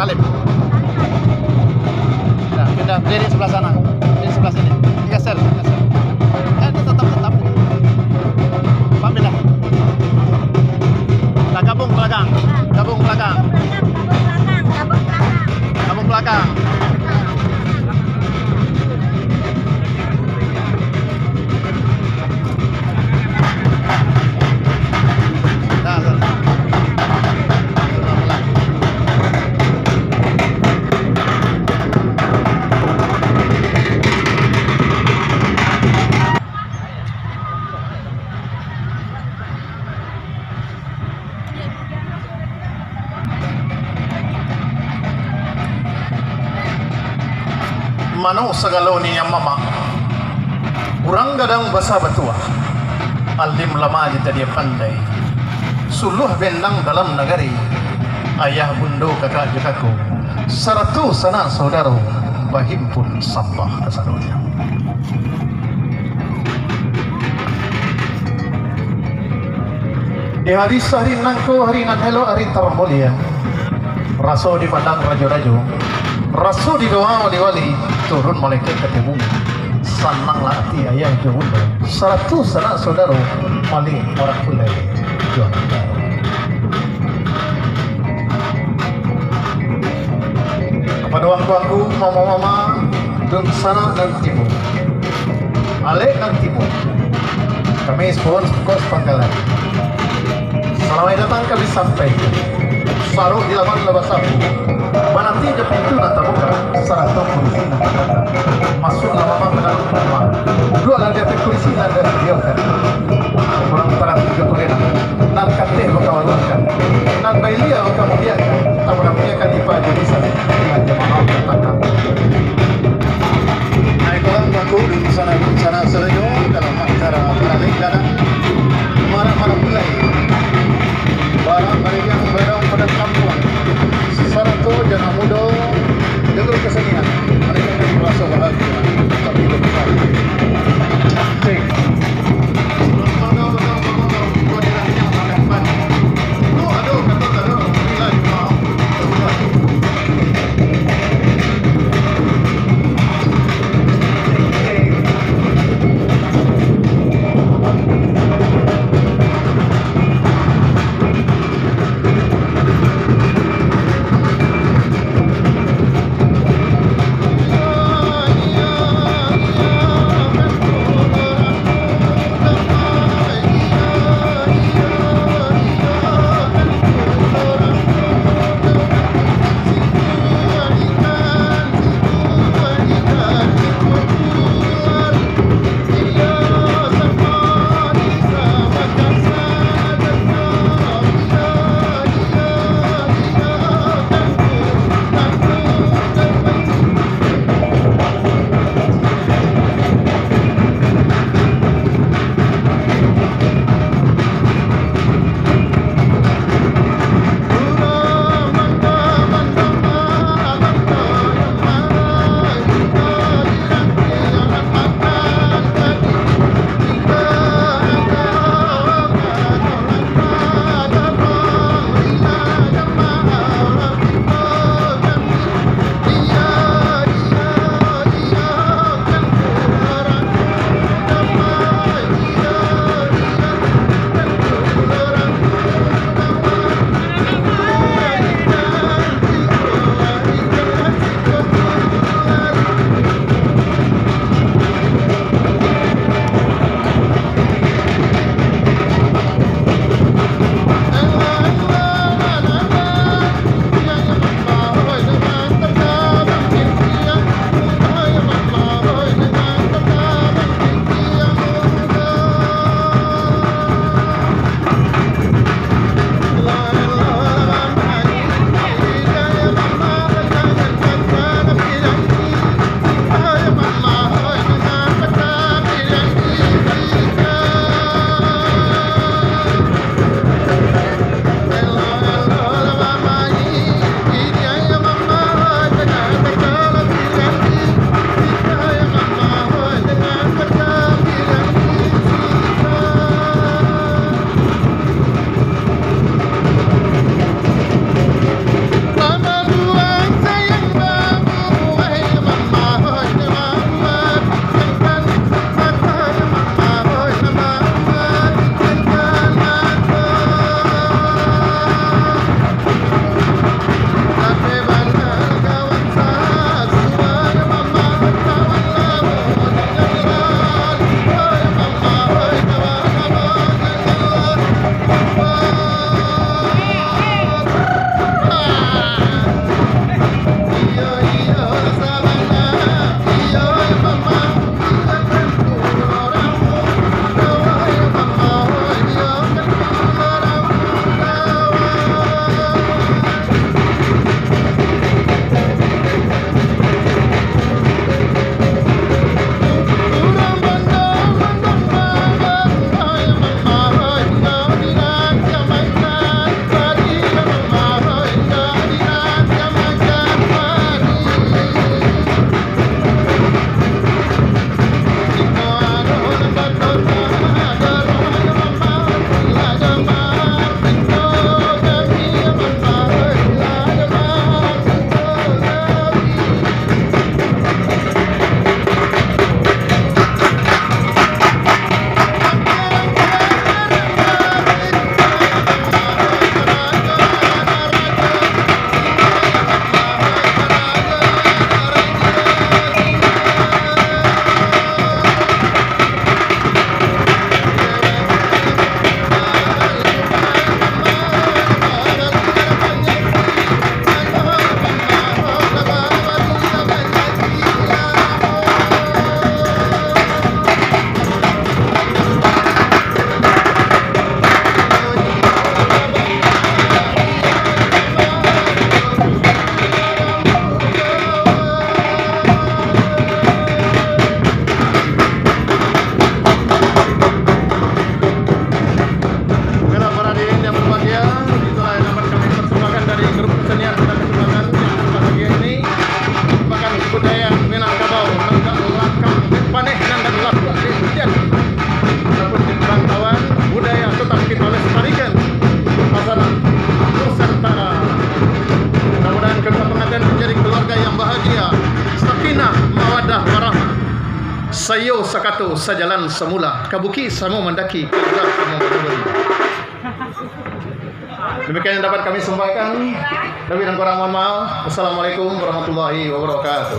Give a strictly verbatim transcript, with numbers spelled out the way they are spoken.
Salim. Nah, pindah, berdiri sebelah sana. Berdiri sebelah sini. Geser, geser. Eh, tetap, tetap. Pak, pindah. Nah, gabung belakang. Gabung belakang. Gabung belakang. Mano sagalo ni yang mamak, urang gadang basa batuah, alim ulama di tadia pandai, suluah bendang dalam nagari, ayah bundo kakak jo kako, sarato sanak saudaro, bahimpun sambah kasadonyo. Di hari sahari nangko, hari nan elok, hari tarmulia, raso dipandang rajo-rajo, raso didoa wali-wali, turun malaikat ka bumi. Sananglah ati ayah jo bundo, sarato sanak saudaro, malin marapulai jo antaro. Kapado angku-angku, mama-mama, dunsanak nan tibo, alek nan tibo, kami sepuhun sepungkos pangkalan, salamaik datang kami sampaikan. Saruak di laman lah basapu, mananti jo pintu nan tabuka, sarato kurisi nan tabuka. Masuaklah mama ka dalam rumah, duduaklah di ateh kurisi nan disadiakan. Urang tarang tigo kuliah, nan kateh bakawalukan, nan bailia bakamudiakan, tabarampiakan di paja lisan, dengan jamaah datang. Naik urang baku, dunsanak-dunsanak sadonyo, dalam acara baralek gadang, marak-marak pulai, barak barigang barong padang kampuang, sarato jo anak mudo, jo guru kasenian, mereka kami maraso bahagia, tapi lupa. Cek. Saiyo sakato sajalan samula, ka bukik samo mandaki, ka lurah samo manurun. Demikian yang dapat kami sampaikan. Lebih dan kurang mohon maaf. Wassalamualaikum warahmatullahi wabarakatuh.